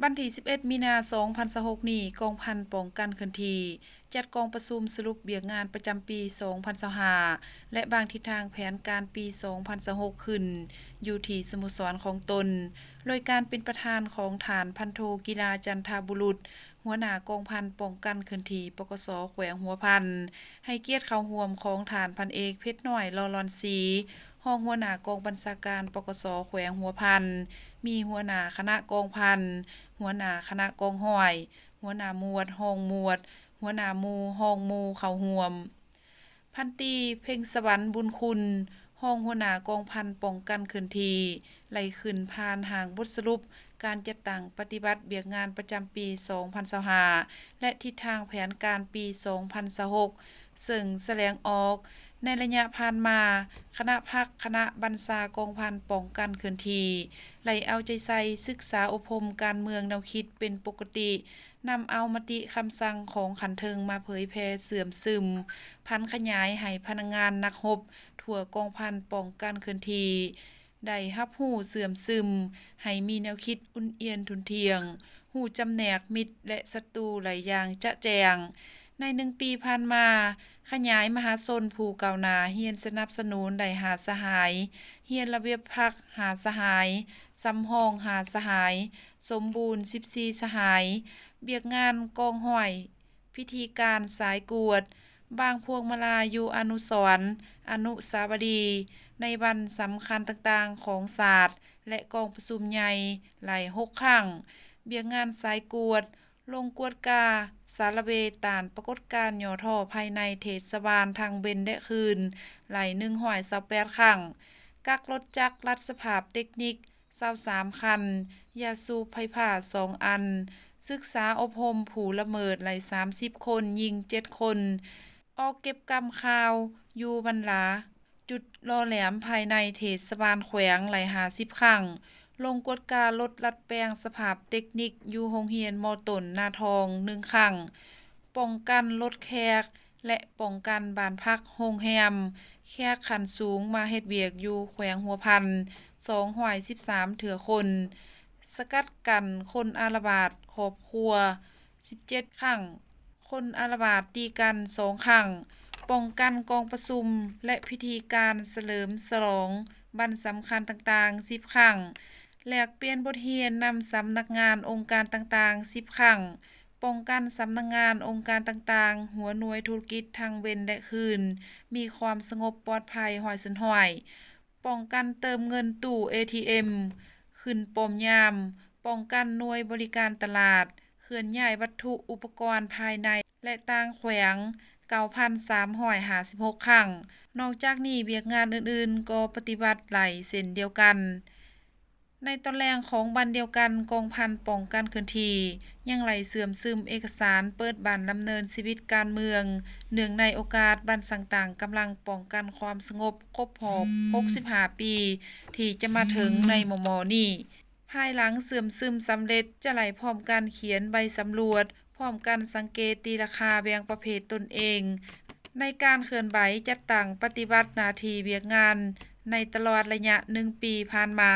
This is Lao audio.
ວັນທີສິບເອັດ ມີນາ ສອງພັນຊາວຫົກນີ້, ກອງພັນປ້ອງກັນເຄື່ອນທີ່ ຈັດກອງປະຊຸມສະຫຼຸບວຽກງານປະຈຳປີ ສອງພັນຊາວຫ້າ ແລະ ວາງທິດທາງແຜນການປີ ສອງພັນຊາວຫົກ ຂຶ້ນ ຢູ່ທີ່ສະໂມສອນຂອງຕົນ, ໂດຍການເປັນປະທານຂອງທ່ານ ພັນໂທ ກິລາ ຈັນທະບຸລຸດ, ຫົວໜ້າກອງພັນປ້ອງກັນເຄື່ອນທີ່ ປກສ ແຂວງຫົວພັນ, ໃຫ້ກຽດເຂົ້າຮ່ວມຂອງທ່ານ ພັນເອກ ເພັດນ້ອຍ ຫຼໍ່ຫຼອນສີ, ຮອງຫົວໜ້າກອງບັນຊາການ ປກສ ແຂວງຫົວພັນ, ມີຫົວໜ້າຄະນະກອງພັນ, ຫົວໜ້າຄະນະກອງຮ້ອຍ, ຫົວໜ້າໝວດ, ຮອງໝວດ, ຫົວໜ້າໝູ່, ຮອງໝູ່ ເຂົ້າຮ່ວມ. ພັນຕີ ເພັງສະຫວັນ ບຸນຄຸນ, ຮອງຫົວໜ້າກອງພັນປ້ອງກັນເຄື່ອນທີ່ ໄດ້ຂຶ້ນຜ່ານຮ່າງບົດສະຫຼຸບການຈັດຕັ້ງປະຕິບັດວຽກງານປະຈຳປີ ສອງພັນຊາວຫ້າ ແລະ ທິດທາງແຜນການປີ ສອງພັນຊາວຫົກ ເຊິ່ງສະແດງອອກ ໃນໄລຍະຜ່ານມາ, ຄະນະພັກ, ຄະນະບັນຊາກອງພັນປ້ອງກັນເຄື່ອນທີ່ ໄດ້ເອົາໃຈໃສ່ສຶກສາອົບຮົມການເມືອງແນວຄິດເປັນປົກກະຕິ, ນຳເອົາມະຕິຄຳສັ່ງຂອງຂັ້ນເທິງມາເຜີຍແຜ່ເຊື່ອມຊຶມ, ຜັນຂະຫຍາຍໃຫ້ພະນັກງານນັກຮົບທົ່ວກອງພັນປ້ອງກັນເຄື່ອນທີ່ ໄດ້ຮັບຮູ້ເຊື່ອມຊຶມ, ໃຫ້ມີແນວຄິດອຸ່ນອຽນທຸ່ນທ່ຽງ, ຮູ້ຈຳແນກມິດ ແລະ ສັດຕູໄດ້ຢ່າງຈະແຈ້ງ. ໃນໜຶ່ງປີຜ່ານມາ, ຂະຫຍາຍມະຫາຊົນຜູ້ກ້າວໜ້າ, ຮຽນສະໜັບສະໜູນໄດ້ຫ້າສະຫາຍ, ຮຽນລະບຽບພັກຫ້າສະຫາຍ, ສຳຮອງຫ້າສະຫາຍ, ສົມບູນສິບສີ່ສະຫາຍ, ວຽກງານກອງຮ້ອຍ, ພິທີການສາຍກວດ, ວາງພວງມາລາຢູ່ອະນຸສອນ, ອະນຸສາວະລີ ໃນວັນສຳຄັນຕ່າງໆຂອງຊາດ ແລະ ກອງປະຊຸມໃຫຍ່ຫຼາຍຫົກຄັ້ງ, ວຽກງານສາຍກວດ, ລົງກວດກາ, ສາລະເວຕານປາກົດການຫຍໍ້ທໍ້ພາຍໃນເທດສະບານທັງເວັນ ແລະ ຄືນ ຫຼາຍໜຶ່ງຮ້ອຍຊາວແປດຄັ້ງ, ກັກລົດຈັກລັດສະພາບເຕັກນິກ ຊາວສາມຄັນ, ຢາສູບໄຟຟ້າສອງອັນ, ສຶກສາອົບຮົມຜູ້ລະເມີດໄດ້ສາມສິບຄົນ, ຍິງເຈັດຄົນ, ອອກເກັບກຳຂ່າວຢູ່ບັນລາຈຸດຫຼໍ່ແຫຼມພາຍໃນເທດສະບານແຂວງໄດ້ຫ້າສິບຄັ້ງ, ລົງກວດກາລົດດັດແປງສະພາບເຕັກນິກຢູ່ໂຮງຮຽນ ມ.ຕົ້ນນາທອງ ໜຶ່ງຄັ້ງ, ປ້ອງກັນລົດແຂກ ແລະ ປ້ອງກັນບ້ານພັກໂຮງແຮມແຂກຂັ້ນສູງມາເຮັດວຽກຢູ່ແຂວງຫົວພັນ ສອງຮ້ອຍສິບສາມເທື່ອຄົນ, ສະກັດກັ້ນຄົນອາລະວາດຄອບຄົວສິບເຈັດຄັ້ງ, ຄົນອາລະວາດຕີກັນສອງຄັ້ງ, ປ້ອງກັນກອງປະຊຸມ ແລະ ພິທີການສະເຫຼີມສະຫຼອງວັນສຳຄັນຕ່າງໆສິບຄັ້ງ, ແລກປ່ຽນບົດຮຽນນຳສຳນັກງານອົງການຕ່າງໆສິບຄັ້ງ, ປ້ອງກັນສຳນັກງານອົງການຕ່າງໆ, ຫົວໜ່ວຍທຸລະກິດທັງເວັນ ແລະ ຄືນ ມີຄວາມສະຫງົບປອດໄພຮ້ອຍສ່ວນຮ້ອຍ, ປ້ອງກັນເຕີມເງິນຕູ້ເອທີເອັມ, ຂຶ້ນປ້ອມຍາມ, ປ້ອງກັນໜ່ວຍບໍລິການຕະຫຼາດ, ເຄື່ອນຍ້າຍວັດຖຸອຸປະກອນພາຍໃນ ແລະ ຕ່າງແຂວງ ເກົ້າພັນສາມຮ້ອຍຫ້າສິບຫົກຄັ້ງ. ນອກຈາກນີ້, ວຽກງານອື່ນໆກໍປະຕິບັດໄດ້ເຊັ່ນດຽວກັນ. ໃນຕອນແລງຂອງວັນດຽວກັນ, ກອງພັນປ້ອງກັນເຄື່ອນທີ່ຍັງໄດ້ເຊື່ອມຊຶມເອກະສານເປີດບັ້ນດຳເນີນຊີວິດການເມືອງ ເນື່ອງໃນໂອກາດວັນສ້າງຕັ້ງກຳລັງປ້ອງກັນຄວາມສະຫງົບຄົບຮອບຫົກສິບຫ້າປີ ທີ່ຈະມາເຖິງໃນມໍ່ໆນີ້. ພາຍຫຼັງເຊື່ອມຊຶມສຳເລັດ, ຈະໄດ້ພ້ອມກັນຂຽນໃບສຳຫຼວດ, ພ້ອມກັນສັງເກດຕີລາຄາແບ່ງປະເພດຕົນເອງ ໃນການເຄື່ອນໄຫວຈັດຕັ້ງປະຕິບັດໜ້າທີ່ວຽກງານໃນຕະຫຼອດໄລຍະໜຶ່ງປີຜ່ານມາ.